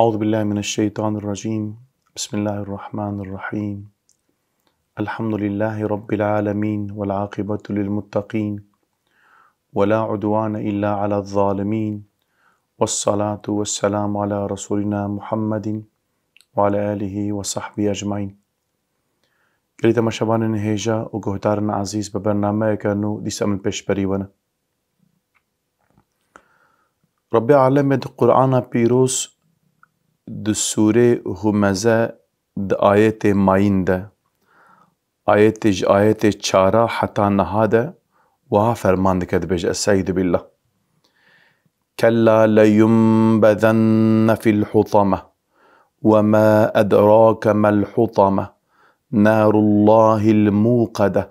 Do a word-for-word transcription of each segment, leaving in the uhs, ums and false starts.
أعوذ بالله من الشيطان الرجيم. بسم الله الرحمن الرحيم. الحمد لله رب العالمين، والعاقبة للمتقين، ولا عدوان إلا على الظالمين، والصلاة والسلام على رسولنا محمد وعلى آله وصحبه أجمعين. Gelî temaşevanên hêja û guhdarên ezîz, bi bernameyeke nû dîsa min pêşberî we ne. Rabbê Alemê di Qur'ana Pîroz di sûrê Humeze di ayetê mayîn de, ayetê ji ayetê çara heta niha de wiha ferman dike, dibêje, Estaizu billah. كلا لينبذن في الحطمة وما أدراك ما الحطمة نار الله الموقدة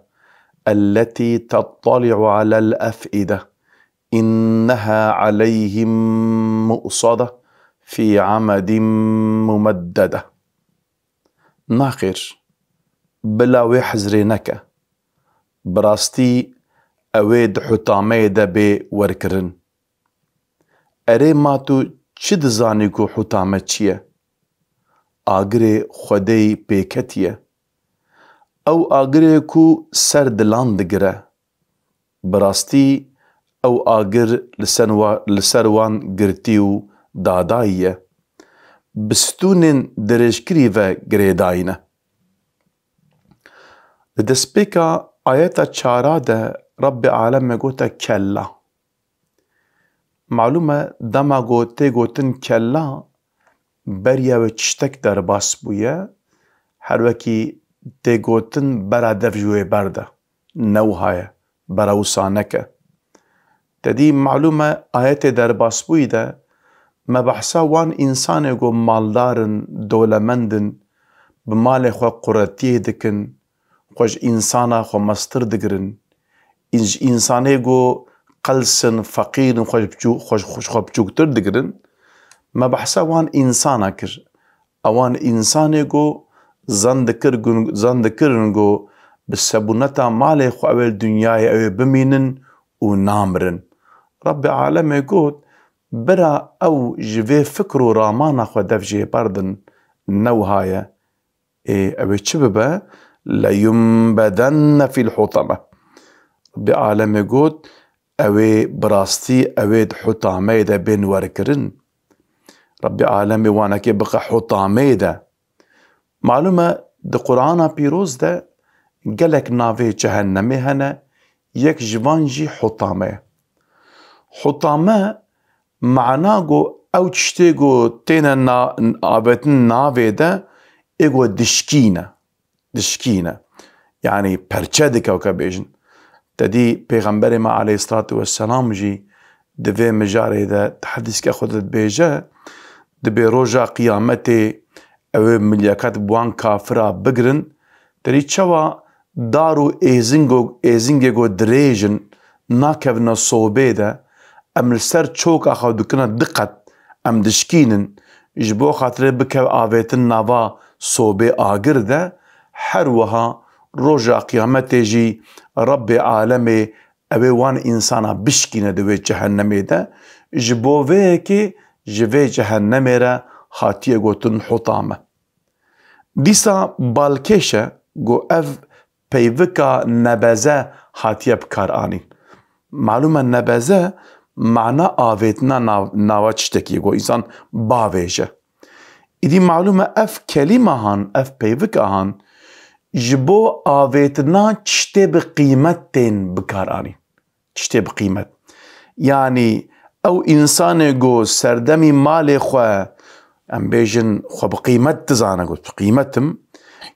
التي تطلع على الأفئدة إنها عليهم مؤصدة في عمد ممددة. Naxêr, bila wê hizrê neke. Bi rastî ew ê di hutameyê de bê werkirin. Erê, ma tu çi dizanî ku hutame çi ye? Agirê Xwedê pê ketiye. Ew agirê ku ser dilan digire. Bi rastî ew agir li ser wa-, li ser wan girtî û dadayî ye. Bi stûnên dirêjkirî ve girêdayî ne. Di destpêka ayeta çara de Rabbê Alemê gote, Kella. Malûm e, dema ku tê gotin kella, beriya wê tiştek derbas bûye, her wekî tê gotin bera dev ji wê berde. Ne wiha ye, bera wisa neke. Te dî malûm e, ayetê derbasbûyî de me behsa wan însanê ku maldar in, dolemend in, bi malê xwe quretiyê dikin, xwe ji însana xwe mestir digirin. Ên-, ji însanê ku qels in, feqîr in, xwe ji biçû-, xwe ji, xwe ji xwe biçûktir digirin. Me behsa wan însana kir. Ewan însanê ku zan dikir gun-, zan dikirin ku bi sebûneta malê xwe ew ê li dinyayê ew ê bimînin û namirin. Rebbê alemê got, bira ew ji vê fikr û ramana xwe dev jê berdin, ne wiha ye. Ê, ew ê çi bibe? Leyunbedenne fîl huteme. Rebbê alemê got, ew ê bi rastî, ew ê di hutameyê de bên werkirin. Rebbê alemê wanekê bixe hutameyê de. Malûm e, di Qur'ana Pîroz de gelek navê cehennemê hene, yek ji van jî hutame ye. Hutame, mana ku ew tiştê ku têne na-, avêtin navê de, ê ku dişkîne, dişkîne. Yanî perçe dike, weke bêjin. Te dî Pêxemberê me aleyhisselatu vesselam jî di vê mijarê de, di hedîske xwe de dibêje, dibê roja qiyametê ew ê milyeket bi wan kafira bigirin, te dî çawa dar û êzingo-, êzingê ku dirêj in nakevine sobê de, em li ser çoka xwe dikine diqet, em dişkînin, ji bo xatirê bikev avêtin nava sobê agir de, her wiha roja qiyametê jî Rebbê alemê ew ê wan însana bişkîne di wê cehennemê de, ji bo vê yekê ji vê cehennemê re hatiye gotin hutame. Dîsa balkêş e ku ev peyvika nebeze hatiye bi kar anîn. Malûm e, nebeze mana avêtina nav-, nava tiştekî ye ku însan bavêje. Îdî malûm e, ev kelîma han, ev peyvika han ji bo avêtina tiştê bi qîmet tên bi kar anîn. Tiştê bi qîmet. Yanî ew însanê ku serdemî malê xwe, em bêjin, xwe bi qîmet dizane, ku bi qîmet im,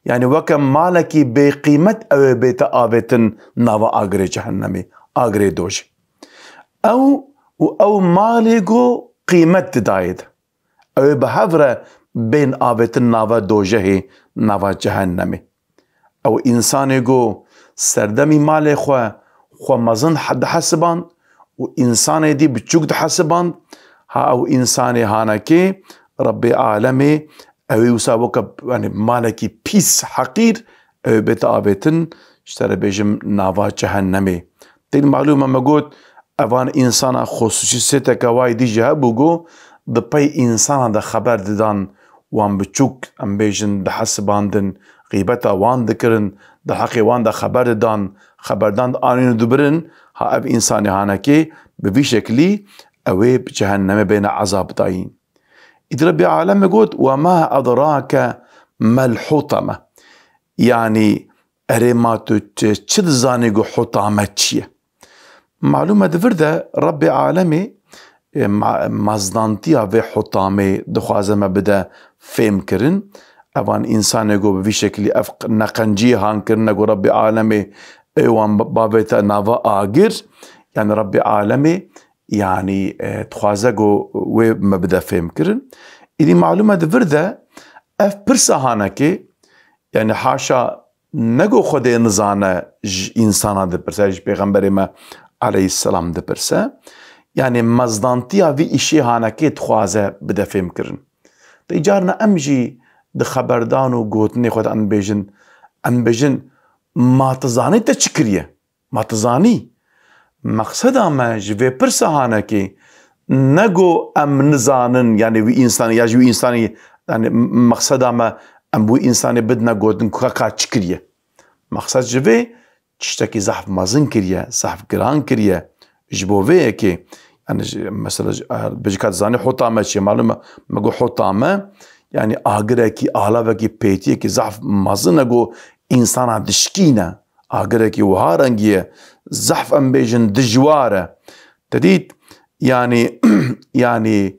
yanî weke malekî bêqîmet ew ê bête avêtin nava agirê cehennemê, agirê dojê. Ew û ew malê ku qîmet didayê de. Ew ê bi hev re bên avêtin nava dojehê, nava cehennemê. Ew însanê ku serdemî malê xwe, xwe mezin he-, dihesiband û însanê dî biçûk dihesiband, ha ew însanê hanekê Rebbê alemê ew ê wisa weke, yanî malekî pîs, heqîr, ew ê bête avêtin, ji te re bêjim, nava cehennemê. Tên malûm e, me got, evan însana xusûsîyeteke wayî dî jî hebû ku di pey însanan de xeber didan, wan biçûk, em bêjin, dihesibandin, xîbeta wan dikirin, di heqê wan de xeber didan, xeberdan anîn û dibirin, ha ev însanê hanekê bi vî şeklî ew ê bi cehennemê bêne ezab dayîn. Îdî Rebbê Alemê got, "Wema edrake melhuteme." Yanî, erê ma tu çi, çi dizanî ku hutame çi ye? Malûm e, di vir de Rebbê Alemê, e, ma-, mezdantiya vê hutamê dixwaze me bide fêhm kirin. Evan însanê ku bi vî şekilî ev q-, neqenciyê han kirine ku Rebbê Alemê ê wan ba-, bavête nava agir, yanî Rebbê Alemê, yanî, e, dixwaze ku wê me bide fêhm kirin. Îdî malûm e, di vir de ev pirsa hanekê, yanî haşa ne ku Xwedê nizane, ji însana dipirse, ji pêxemberê me aleyhisselam dipirse. Yanî mezdantiya vî îşê hanekê dixwaze bide fêhm kirin. Tê carna em jî di xeberdan û gotinê xwe de em bêjin, em bêjin, "Ma tu zanî te çi kiriye? Ma tu zanî?" Mexseda me ji vê pirsa hanekê ne ku em nizanin, yanî wî însanî ya ji wî însanî, yanî mexseda me em wî însanî bidine gotin ku ka çi kiriye. Mexsed ji vê tiştekî zehf mezin kiriye, zehf giran kiriye. Ji bo vê yekê, yanî ji, mesela, ji, eher bêjî ka dizanî hotame çi ye, malûm e, me got hotame, yanî agirekî, alavekî, pêtiyekî zehf mezin e ku însana dişkîne. Agirekî wiha rengî ye, zehf em bêjin dijwar e. Te dît, yanî, yanî,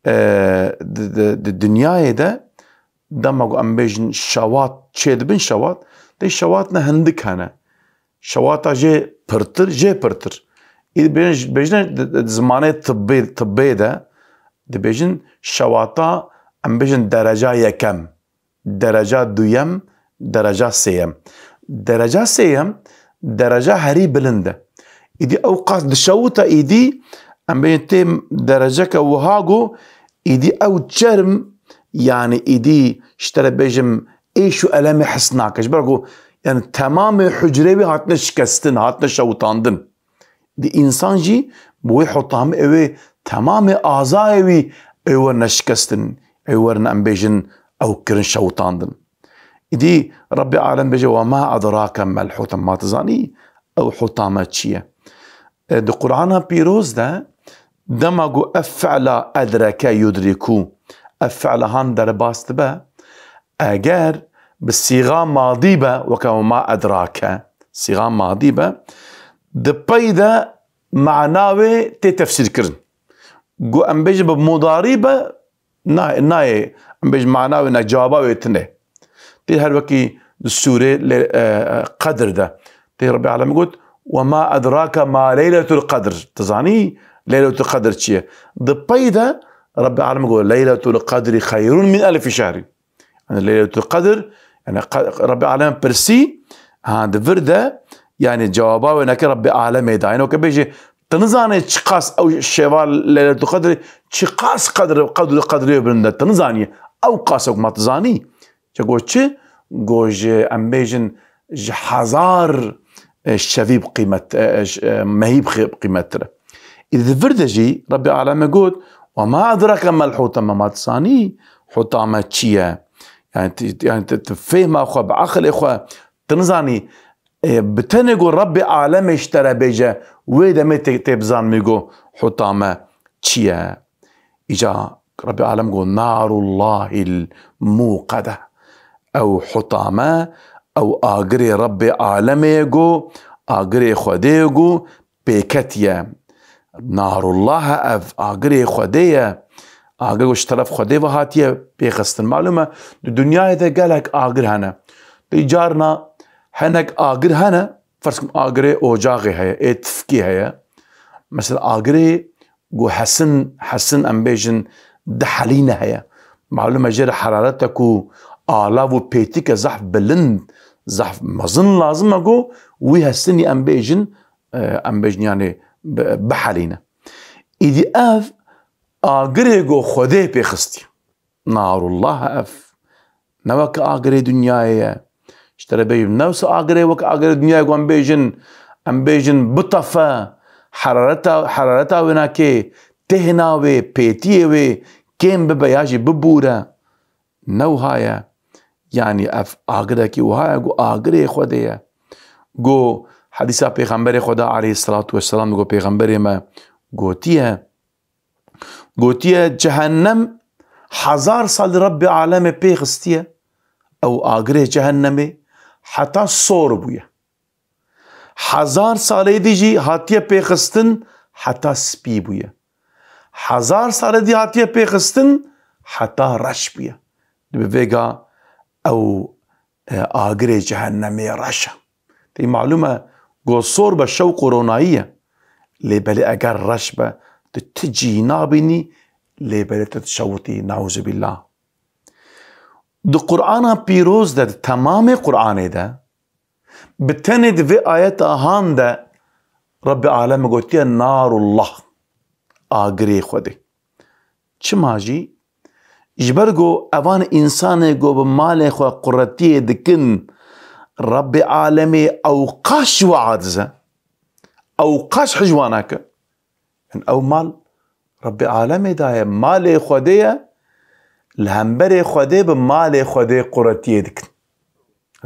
e, di, di, di dinyayê de dema ku em bêjin şewat çêdibin, şewat, tê şewat ne hindik hene. Şewata jê pirtir, jê pirtir. Î bêjin, bêjin di, di zimanê tibbê, tibbê de dibêjin şewata, em bêjin dereca yekem, dereca duyem, dereca sêyem. Dereca sêyem, dereca herî bilind e. Îdî ew qas dişewite, îdî em bêjin tê dereceke wiha ku îdî ew çerm, yanî îdî ji te re bêjim êş û elemê his nake. Ji ber ku, yanî, temamê hucrê wî hatine şikestin, hatine şewitandin. Di însan jî bi wê hotamê ew ê temamê azayê wî ew werine şikestin, ew werine, em bêjin, ew kirin şewitandin. Îdî Rebbê Alem bêje, "Wema edrake mel hutam." Ma tu zanî ew hotame çi ye? E, di Qur'ana Pîroz de dema ku ev fi'la edreke yudriku, ev fi'la han derbas dibe, eger bi sîxa madî be, weke wema edrake, sîxa madî be, di pey de mana wê tê tefsîrkirin. Ku em bêjin bi mudarî be, nayê, nayê, em bêjin mana wê ne, cewaba wê tune. Tê her wekî di sûrê lê, e, e, Qedr de. Tê Rebbê Alemê got, "Wema edrake ma leyletul qedr." Tu zanî Leyletul Qedr çi ye? Di pey de Rebbê Alemê got, "Leyletul qedri xeyrun min elfi şehrin." Yanî Leyletul Qedr, yanî qe-, Rebbê Alem pirsî, ha, di vir de, yanî cewaba wê neke Rebbê Alemê da. Yanî weke bêjî, tu nizanê çiqas ew şeva Leyletul Qedr, çiqas qedr, qedr, qedrê bilind e, tu nizanî. Ew qas e ku ma tu zanî. Çi got çi? Got ji, em bêjin, ji hezar, e, şevî bi qîmet, e, ş-, e, mehî bi xê-, bi qîmettir e. Îdî di vir de jî Rebbê Alemê got, "Wema edrake mel hutame." Ma tu zanî hutame çi ye? Yani, ti, yani, ti, ti fêhma xwe, bi aqilê xwe, tu nizanî, e, bi tenê ku Rebbê Alemê ji te re bêje, wê demê tê, tê bizanmî ku hutame çi ye? Îca Rebbê Alem got, "Narullahil muqede." Ew hutame, ew agirê Rebbê Alemê ye ku, agirê Xwedê ye ku pê ketiye. Narullah e ev, agirê Xwedê ye. Agir ku ji teref Xwedê ve hatiye pêxistin. Malûm e, di dinyayê de gelek agir hene. Di carna hinek agir hene, ferz kim agirê ocaxê heye, ê tifkê heye. Mesela agirê ku hesin, hesin em bêjin dihelîne heye. Malûm e jê re heraretek û alav û pêtîke zehf bilind, zehf mezin lazim e ku wî hesinî em bêjin, e, em bêjin, yanî bi-, bihelîne. Îdî ev agirê ku Xwedê pê xistiye. Narullah ev. Ne weke agirê dinyayê ye. Ji te re bêjim, ne wisa agirê weke agirê dinyayê ku em bêjin, em bêjin bitefe, herareta, herareta wê nake, têhna wê, pêtiyê wê kêm bibe ya jî bibûre. Ne wiha ye. Yanî ev agirekî wiha ye ku agirê Xwedê ye. Ku hedîsa Pêxemberê Xweda aleyhisselatu vesselam, ku Pêxemberê me gotiye, gotiye, cehennem hezar salî Rebbê alemê pê xistiye, ew agirê cehennemê heta sor bûye. Hezar salê dî jî hatiye pêxistin, heta spî bûye. Hezar salê dî hatiye pêxistin, heta reş bûye. Di bi vêga ew, e, agirê cehennemê reş e. Tê malûm e, go sor be şewq û ronayî ye. Lê belê eger reş be, tu ti cî nabînî, lê belê tu dişewitî, nauzubillah. Di Qur'ana pîroz de, di temamê Qur'anê de, bi tenê di vê ayeta han de Rebbê aleme gotiye narullah, agirê Xwedê. Çima jî? Ji ber ku evan însanê ku bi malê xwe quretiyê dikin, Rebbê alemê ew qaş ji we aciz e, ew qaş hej wan nake. Ew mal Rebbê alemê daye, malê Xwedê ye, li hemberê Xwedê bi malê Xwedê quretiyê dikin.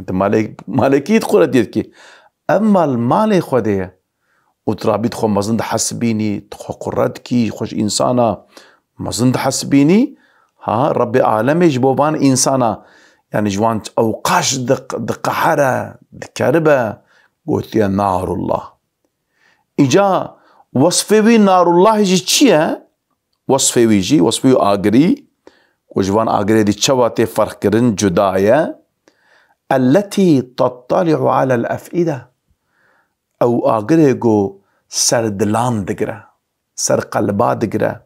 Tu malê, malê kî quretiyê dikî? Ev mal, malê Xwedê ye. Û tu rabî tu xwe mezin dihesibînî, tu xwe quret dikî, xwe ji însana mezin dihesibînî. Ha, Rebbê alemê ji bo van însana, yanî ji wan ew qaş di, diqehere, dikeribe, gotiye narullah. Îca wesfê wî narullahê jî çi ye? Wesfê wî jî, wesfê wî agirî, ku ji van agirê dî çawa tê ferqkirin, cuda ye. Elletî tettali'u alel ef'ide. Ew agirê ku ser dilan digire, ser qelba digire.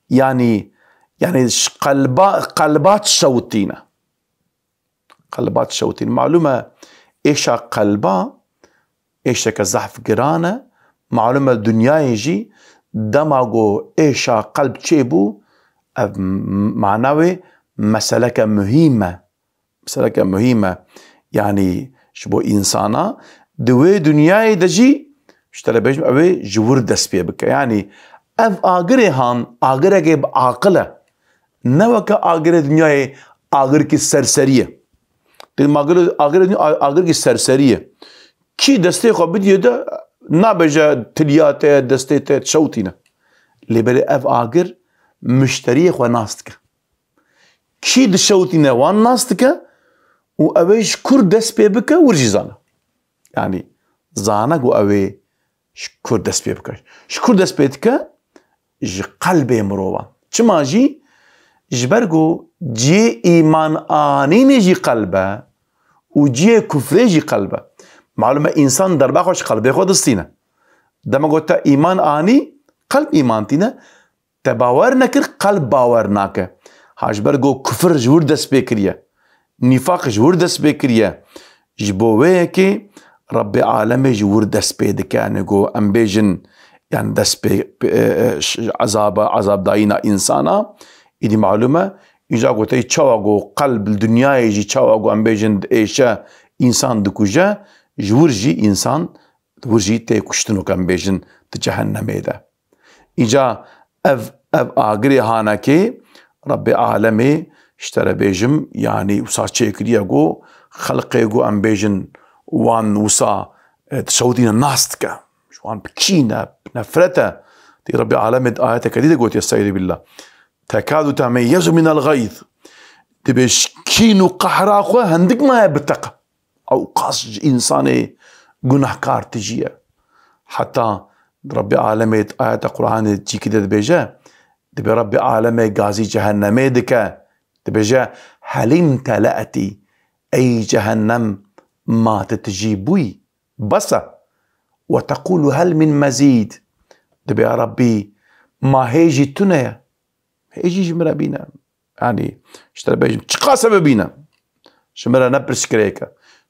Yanî, yanî ji qelba, qelba dişewitîne. Qelba dişewitîne. Malûm e, êşa qelba, êşeke zehf giran e. Malûm e, dinyayê jî dema ku êşa qelb çêbû, ev m-, mana wê meseleke muhîm e. Meseleke muhîm e. Yanî ji bo însana di wê dinyayê de jî, ji te re bêjim, ew ê ji wir dest pê bike. Yanî ev agirê han, agirekê bi aqil e. Ne weke agirê dinyayê, agirkî serserî ye. Dedim, agirê, agirê dinyayê, a-, agirkî serserî ye. Kî destê xwe bidiye de, nabêje tiliya te, destê te, şewtîne. Lê belê ev agir mişteriyê xwe nas dike. Kî dişewtîne wan nas dike û ew ê ji kur dest pê bike, wir jî zane. Yanî zane ku ew ê ji kur dest pê bike. Ji kur dest pê dike? Ji qelbê mirovan. Çima jî? Ji ber ku cihê îman anînê jî qelb e û cihê kufrê jî qelb e. Malûm e, însan derba xwe ji qelbê xwe distîne. Dema ku te îman anî, qelb îman tîne, te bawer nekir, qelb bawer nake. Ha, ji ber ku kufir ji wir dest pê kiriye, nîfaq ji wir dest pê kiriye. Ji bo wê yekê Rebbê alemê ji wir dest pê dike. Yanî ku em bêjin, yanî dest pê, pê, e, e, ş-, ezaba, ezabdayîna însana, îdî malûm e, îca ku tey çawa ku qelb li dinyayê jî çawa ku em bêjin diêşe, însan dikuje, ji wir jî însan, wir jî tê kuştin û em bêjin di cehennemê de. Îca ev, ev agirê hanekê Rebbê alemê, ji te re bêjim, yanî wisa çêkiriye ku xelqê ku em bêjin wan wisa, e, dişewitîne nas dike. Ji wan bi kîn e, bi nefret e. Tê Rebbê alemê di ayeteke dî de gotiye, estaizu billah. Tekadu temeyyezu minel gayz. Dibê ji kîn û qehra xwe hindik maye biteqe. Ew qas ji însanê gunehkar tijî ye. Heta Rebbê alemê di ayeta Qur'anê cîkî de dibêje, dibê Rebbê alemê gazî cehennemê dike, dibêje, "Hel imtele'tî, ey cehennem, ma tu tijî bûyî? Bes e." "Ve teqûlu hel min mezîd." Dibê, "Ya Rebbî, ma hê jî tune ye? Hê jî ji min re bîne." Yanî, ji te re bêjim, çiqas hebe bîne, ji min re ne pirsgirêk e.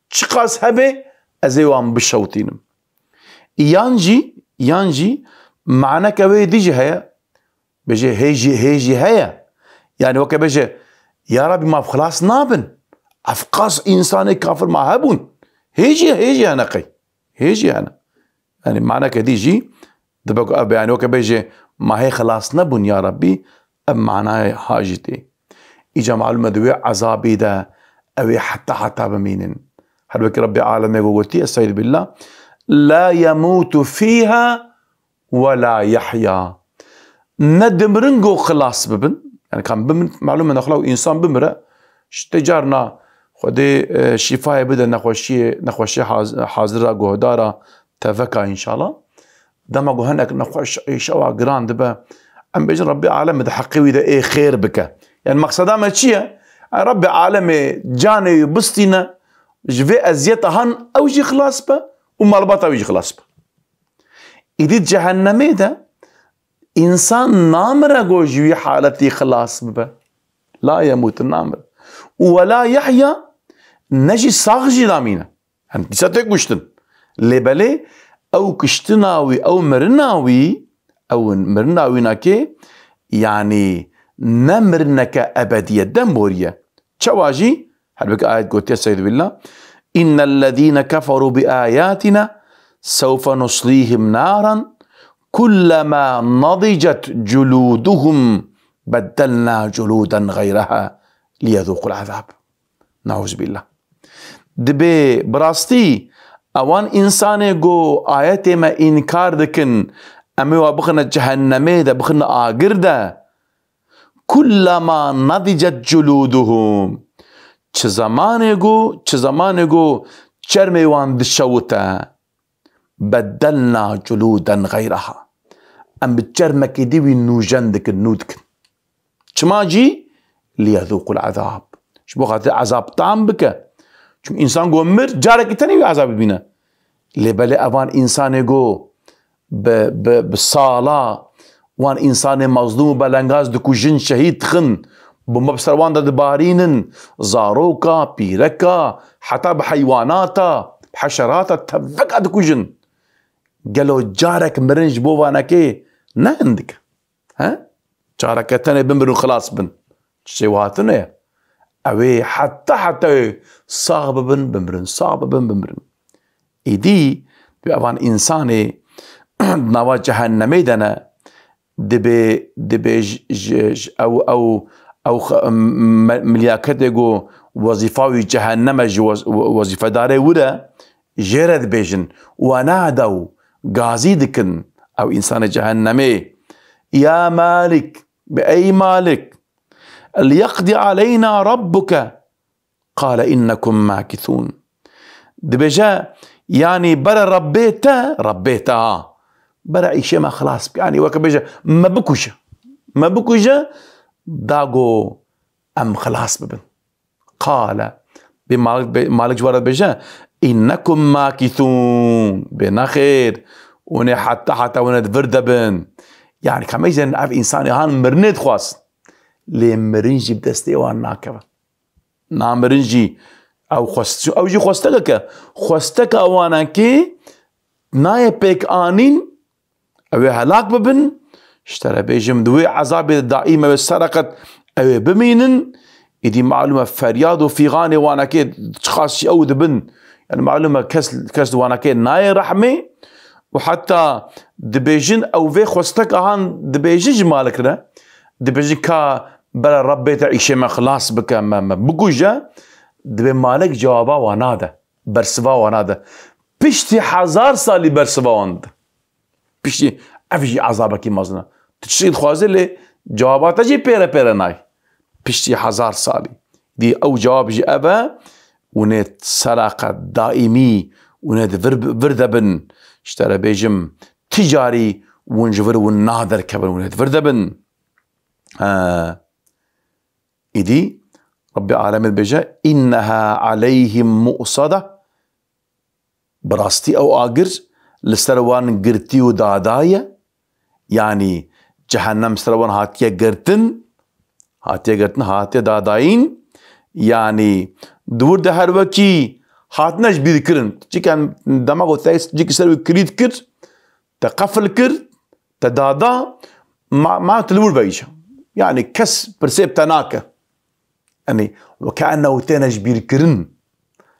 Çiqas hebe, ez ê wan bişewtînim. Yan jî, yan jî, maneke wê dî jî heye, bêje, hê jî, hê jî heye. Yanî, weke bêje, ya Rabbî, ma xilas nabin. Ev qas însanê kafir ma hebûn. Hê jî, hê jî hene qey. Hê jî hene. Yanî, maneke dî jî dibe ku ev be, yanî, weke bêje, Ma hê xilas nebûn ya Rabbî, ev manayê ha jî tê. Îca malûm e di wê ezabî de ew ê heta heta bimînin. Her wekî Rabbê Alemê ku gotiye, Estaizu billah, "La yemûtu fîha we la yehya." Ne dimirin ku xilas bibin. Yani kan bimir, malûm e nexwe û însan bimire, işte carna Xwedê, e, şîfayê bide nexweşiyê, nexweşiyê haz-, hazira, guhdara, teveka înşallah. Dema ku hinek nexweş, îşewa giran dibe, em bêjin Rabbê Alemê di heqê wî de ê xêr bike. Yani mexseda me çi ye? Yani Rabbê Alemê canê wî bistîne, ji vê eziyeta han ew jî xilas be û malbata wî jî xilas be. Îdî cehennemê de însan namire ku ji wî haletî xilas bibe. La yemût, namire. Û we la yehya, ne jî sax jî namîne. Yani dîsa tê kuştin. Lê belê ew kuştina wî, ew mirina wî, ew mirina wî nakê, yani ne mirineke ebedî ye, demborî ye. Çawa jî? Her wek ayet gotiye, Estaizu billah, "Innellezîne keferû bi ayâtina sewfe nuslîhim nâran kullemâ nadicet culûduhum beddelnâ culûden xeyreha liyezûqul azâb." Nauzbillah. Dibê bi rastî ewan însanê ku ayetê me înkar dikin, em ê wa bixine cehennemê de, bixine agir de. Kullema nadicet culuduhum. Çi zemanê ku, çi zemanê ku çermê wan dişewite. Beddelna culuden gayraha. Em bi çermekê dî wî nûjen dikin, nû dikin. Çima jî? Liyezûqul ezab. Ji bo xatir ezab tam bike. Çimkî însan ku mir, carekî tenê wî ezab bibîne. Lê belê evan însanê ku bi, bi, bi sala wan însanê mezlûm û belengaz dikujin, şehîd dixin, bombe bi ser wan de dibarînin, zaroka, pîreka, heta bi heywanata, bi heşerata teveka dikujin. Gelo carek mirin ji bo vanekê ne hindik e? He? Careke tenê bimirin û xilas bin. Tiştê wiha tune ye. Ew ê heta heta wê sax bibin, bimirin, sax bibin, bimirin. Îdî, tu evan însanê di nava cehennemê de ne, dibê, dibê ji, ji, ji ew, ew, ew xe-, me-, milyaketê ku wezîfa wî cehenneme ji wez-, we-, wezîfedarê wire, jê re dibêjin, "Wenadew", gazî dikin ew însanê cehennemê, "Ya Malik, bi ey Malik, liyeqdi aleyna rabbuke, qale innekum makithun." Dibêje, yanî bere Rebbê te, Rebbê te ha, bere îşê me xilas bike. Yanî weke bêje, me bikuje. Me bikuje, da go em xilas bibin. Qale. Bê Malik, bê Malik ji we re dibêje, "Înnekum makîthûn." Bê nexêr. Hûn ê heta, heta hûn ê di vir de bin. Yanî, ka meyzên ev însanê han mirinê dixwazin. Lê mirin jî bi destê wan nakeve. Na mirin jî ew xwest-, ew jî xwestekek e. Xwesteka wan e kê nayê pêk anîn, ew ê helak bibin, ji te re bêjim, di wê ezabê de daîm ew ê sereqet ew ê bimînin, îdî malûm e feryad û fîxanê wanekê çiqas jî ew dibin, yani malûm e kes, kes di wanekê nayê rehmê û heta dibêjin ew vê xwesteka han dibêjin ji Malik re, dibêjin ka bere Rebbê te îşê me xilas bike, me, me bikuje, dibê Malik cewaba wan nade, bersiva wan nade. Piştî hezar salî bersiva wan dide. Piştî ev jî ezabekî mezin e. Tu çi dixwazî lê cewaba te jî pêre pêre nayê. Piştî hezar salî. Dî ew cewab jî ev e, hûn ê seraqet daîmî, hûn ê di vir, vir de bin. Ji te re bêjim, ti carî hûn ji vir hûn naderkevin, hûn ê di vir de bin. He. Îdî Rebbê alemê dibêje, "Înneha aleyhim mu'sade." Bi rastî ew agir li ser wan girtî û dada ye. Yanî cehennem ser wan hatiye girtin, hatiye girtin, hatiye dadayîn. Yanî di wir de her wekî hatine ji bîr kirin. Çike dema ku te cîkî ser wî kilît kir, te qefil kir, te dada, ma, ma tu li wir veyî. Yanî kes pirsê bi te nake. Yanî, "Ve keennehu" têne ji bîr kirin.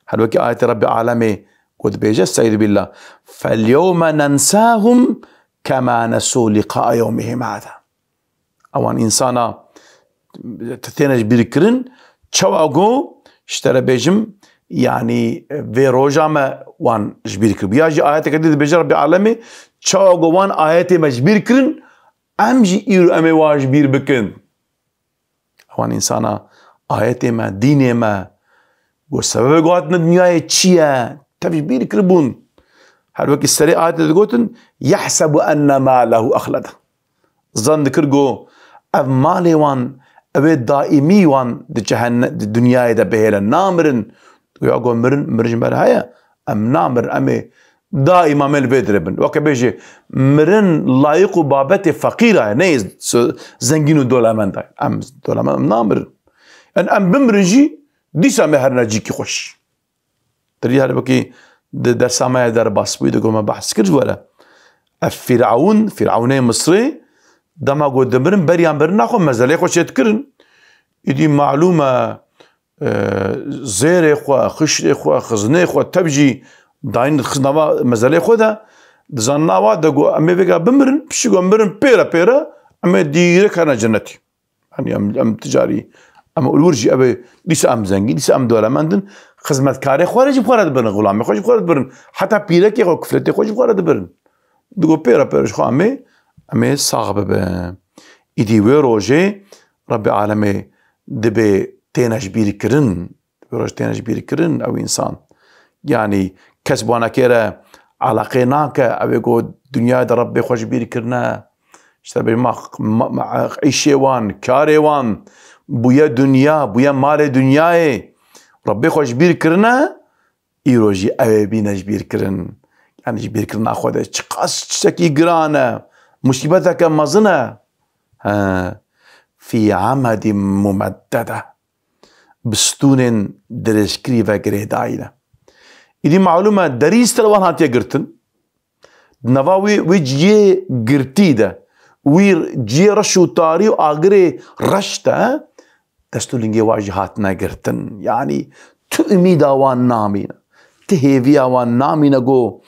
Her wekî ayetê Rebbê alemê ku dibêje, Estaizu billah, "Felyewme nensahum كما نسوا لقاء يومهم هذا. Ewan însana têne ji bîr kirin, çawa ku ji te re bêjim, yanî vê roja me wan ji bîr kiribû. Ya jî ayeteke dî dibêje Rebbê Alemê, çawa ku wan ayetê me ji bîr kirin, em jî îro em ê wan ji bîr bikin. Ewan însana ayetê me, dînê me, ku sebebê ku hatine dinyayê çi ye, tev ji bîr kiribûn. Her wekî serê ayetê digotin, يحسب أن ماله أخلده. Zan dikir ku ev malê wan, ew ê daîmî wan di cehenne-, di dinyayê de bihêle, namirin. Ya ku mirin, mirin ji me re heye, em namirin, em ê daîma em ê li vê dirê bin. Weke bêjê, mirin layiq û babetê feqîra ye, ne yê s-, zengîn û dolemenda ye. Em dolemend, em namirin. Yanî em bimirin jî, dîsa em ê herine cîkî xweş. Tirî her wekî di dersa me ye derbas bûyî, di ku me behs kir ji we re. Ev Fîrewn, Fîrewnê Misrê, dema ku dimirin, beriyan birina xwe mezelê xwe çêdikirin. Îdî malûm e, e, zêrê xwe, xiştê xwe, xiznê xwe, tev jî dayîn xizna va mezelê xwe de, di zanina wa de ku em ê vêga bimirin, piştî ku em mirin pêre pêre, em ê dîrek herine cennetî. Yanî em, em ticarî, em û wir jî ev ê, dîsa em zengîn, dîsa em doremend in, xizmetkarê xwe re jî bi xwe re dibirin, xulamê xwe jî bi xwe re dibirin, heta pîrekê xwe, kufletê xwe jî bi xwe re dibirin. Digo pêre pêre ji xwe em ê, em ê sax bibin. Îdî wê rojê Rebbê Alemê dibê têne ji bîr kirin. Wê roj têne ji bîr kirin ew însan. Yanî kes bi wanekê re eleqê nake, ew ê ku dinyayê de Rebbê xwe ji bîr kirine. Ji te bê ma, ma, ma, îşê wan, karê wan, bûye dinya, bûye malê dinyayê. Rebbê xwe ji bîr kirine, îro jî ew ê bîne ji bîr kirin. Yanî ji bîr kirina xwe de çiqas tiştekî giran e, musîbeteke mezin e. He, fî emedin mumeddede. Bi stûnên dirêjkirî ve girêdayî ne. Îdî malûm e, derî ser wan hatiye girtin. Di nava wî, wî ciyê girtî de, wî ciyê reş û tarî û agirê reş de, dest û lingê wan jî hatine girtin. Yanî tu umîda wan namîne. Tu hêviya wan namîne ku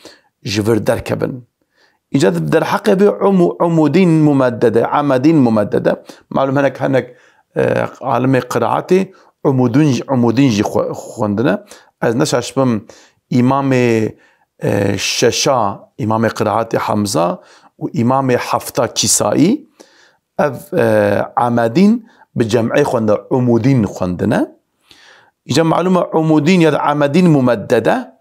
ji vir derkevin. Îca di derheqê vê umu-, umudîn mumeddede, emedîn mumeddede. Malum hinek, hinek, e, alimê qiraatê umudun jî, umudîn jî xwe-, xwendine. Ez neşaşbim îmamê, e, şeşa, îmamê qiraatê Hamza û îmamê hefta Kîsaî, ev, e, emedîn bi cem'ê xwende, umudîn xwendine. Îca malum e umudîn ya da emedîn mumeddede,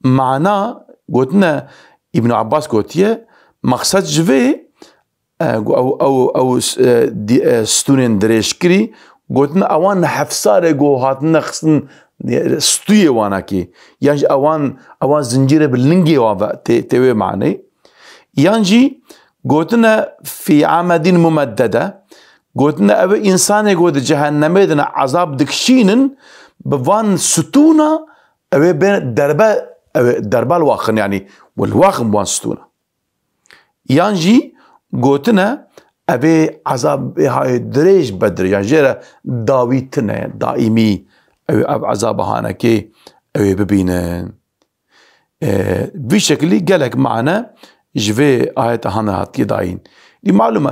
mana gotine Îbn Abbas gotiye, mexsed ji vê, e, gu-, ew, ew, ew, e, di-, e, stûnên dirêjkirî, gotine ewan heft sal e ku hatine xistin, e, stûyê wanakê. Yan jî ewan, ewan zincîrê bi lingê wan ve tê, tê wê manê. Yan jî gotine fî emedîn mumeddede, gotine ew ê însanê ku di cehennemê de ne ezab dikişînin, bi van stûna ew ê bên derbe, ew ê derbe li waxin, yanî we li waxin bi wan stûna. Yan jî gotine ev ê ezabê hayê dirêj be dirêj, yan jê re dawî tine, daîmî ew ê ev ezaba hanekê ew ê bibînin. E, vî şekilî gelek mane ji vê ayeta hane hatiye dayîn. Dî malum e,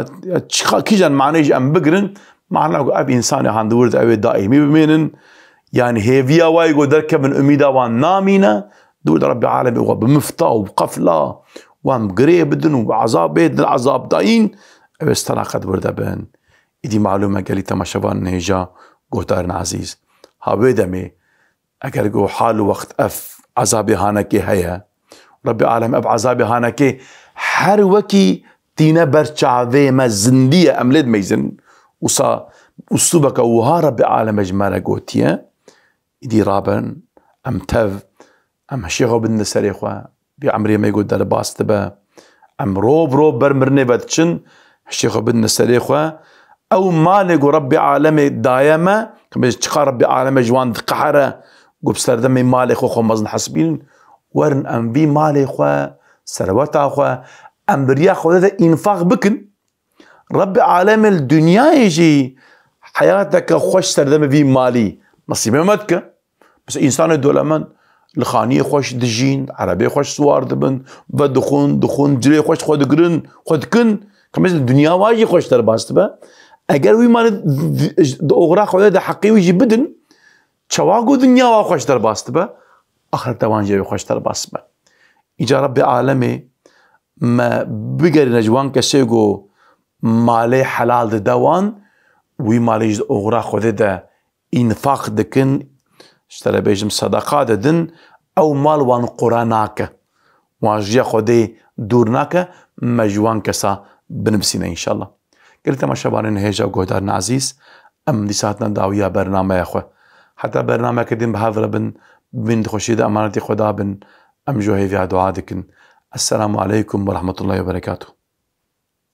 çiqa-, kîjan maneyê jî em bigirin, mana ku ev însanê han di wir de ew ê daîmî bimênin, yanî hêviya wayê ku derkevin umîda wan namîne, di wir de Rebbê Alemê wan bi mifta û bi qefla wan bi girê bidin û bi ezabê din ezab dayîn, ew ê stena qe di wir de bin. Îdî malum e gelî temaşevanên hêja, guhdarên ezîz. Ha wê demê, eger ku hal û wext ev ezabê hanekê heye, Rebbê Alem ev ezabê hanekê her wekî tîne ber çavê me zindî ye, em lê dimeyzin. Wisa uslûbeke wiha Rebbê Alem ji me re gotiye, îdî rabin, em tev, em hişê xwe bidin serê xwe, vî emrê me ku derbas dibe. Em rov rov ber mirinê ve diçin, hişê xwe bidin serê xwe. Ew malê ku Rebbê Alemê daye me, ka bêje çiqa Rebbê Alemê ji wan diqehere, ku bi serdemê malê xwe xwe mezin hesibînin, werin em vî malê xwe, serweta xwe, em bi riya Xwedê de înfaq bikin. Rebbê Alemê li dinyayê jî heyateke xweş serdemê vî malî nesîbê me dike. Mesela însanê dolemend li xaniyê xweş dijîn, erebê xweş siwar dibin, vedixwin, dixwin, cilê xweş xwe digirin, xwe dikin, ka mesela dinya wa jî xweş derbas dibe. Eger wî malê di, di oxira xwe de heqê wî jî bidin, çawa ku dinya wa xweş derbas dibe, axireta wan jî wê xweş derbas dibe. Îca Rebbê alemê me bigerîne ji wan kesê ku malê helal dide wan, wî malê jî di oxira Xwedê de înfaq dikin, ji te re bêjim sedeqa didin, ew mal wan qura nake, wan ji riya Xwedê dûr nake, me ji wan kesa binivîsîne înşallah. Gelî temaşevanên hêja û guhdarên ezîz, em dîsa hatina dawiya bernameya xwe. Heta bernameyeke din bi hev re bin, bimînin di xweşiyê de emanetî Xweda bin, em ji we hêviya dua dikin. Esselamu aleykum ve rahmetullahi ve berekatuh.